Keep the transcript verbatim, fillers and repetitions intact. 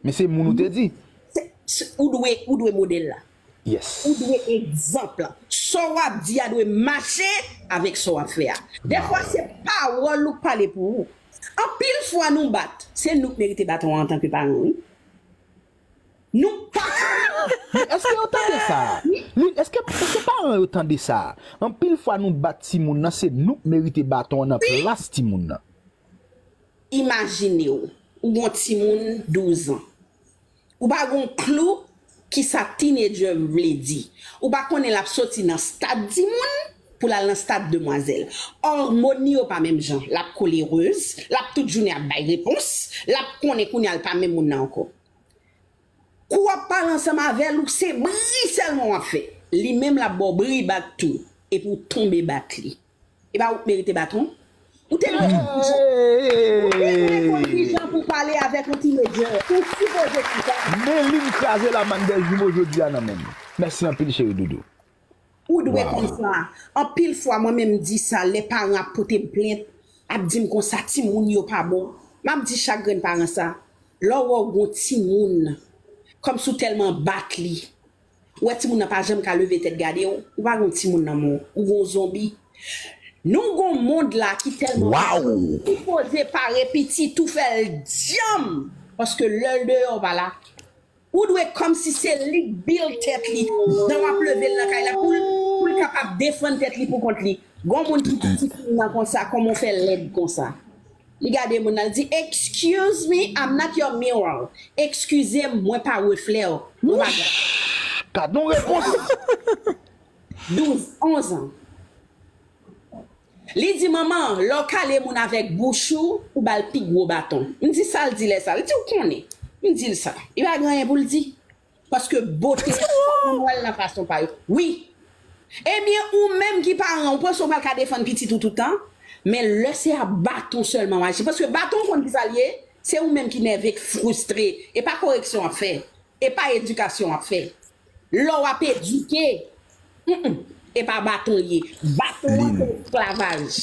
Men se moun ou te di. Se- se- ou dwe ou dwe modèl la. Yes. Ou dwe egzanp la. Sa w ap di a dwe mache avèk sa w ap fè a. Dèfwa se pawòl ou k pale pou ou. Anpil fwa nou bat. Se nou k merite baton an antanke paran, wi. Nou pa. Men èske yo tande sa? Li, èske, èske paran yo tande sa? Anpil fwa nou bat timoun nan, se nou k merite baton an nan plas timoun nan. Imajine w, ou gon timoun douz an. Ou pa gon klou ki sa teenager vle di. Ou pa konnen l ap soti nan stad timoun pou l al nan stad demwazèl. Òmòn li yo pa menm jan. L ap kolerez, l ap tout jounen ap bay repons, l ap konnen kounye a l pa menm moun nan ankò. Kou w ap pale ansanm avè l, ou se bri sèlman w ap fè. Li menm l ap ba w bri bat tou, epi w tonbe bat li. E pa ou k merite baton? Ou te dwe ou te dwe konn kijan pou pale avèk yon teenager. Ou sipoze konn sa. Men li m kraze la mann bèl jimo jodi a nan men m. Mèsi anpil cheri doudou. Ou dwe konn sa. Anpil fwa mwen menm m di sa lè paran ap pote m plent, ap di m konsa timoun yo pa bon. M ap di chak grenn paran sa. Lè w wè w gon timoun, kòmsi w tèlman bat li, ou wè timoun nan pa janm ka leve tèt gade w, ou pa gon timoun nan men w, ou gon zonbi. Nou gon mond la ki tèlman Waw! Ou poze pare pitit ou fè l djanm. Paske lè l deyò pa la. Ou dwe kòmsi se li k build tèt li. Jan w ap leve l nan kay la pou l pou l kapab defann tèt li pou kont li. Gon moun ki di ti fi nan konsa, kòman w fè lèd konsa? Li gade moun nan, li di, "Excuse me, I'm not your mirror." Eskize m, mwen pa reflè w. Mwen pa gad. Gad yon repons. Douz, onz an. Li di, "Manman, lè w kale moun avèk bouch ou, ou ba l pi gwo baton." M di, "Sa l di lè sa a?" Li di, "Ou konnen." M di l sa. Li pa gen anyen pou l di. Paske bote, fòk moun wè l nan fason pa yo. Wi. Ebyen, ou menm ki paran, ou panse w pral ka defann pitit ou tout tan? Men lè se a baton sèlman w aji. Paske baton w konn ki sa l ye? Se ou menm ki nève, k fristre. E pa koreksyon w ap fè. E pa edikasyon w ap fè. Lè w ap edike, mm, mm, e pa baton l ye. Baton an se esklavaj.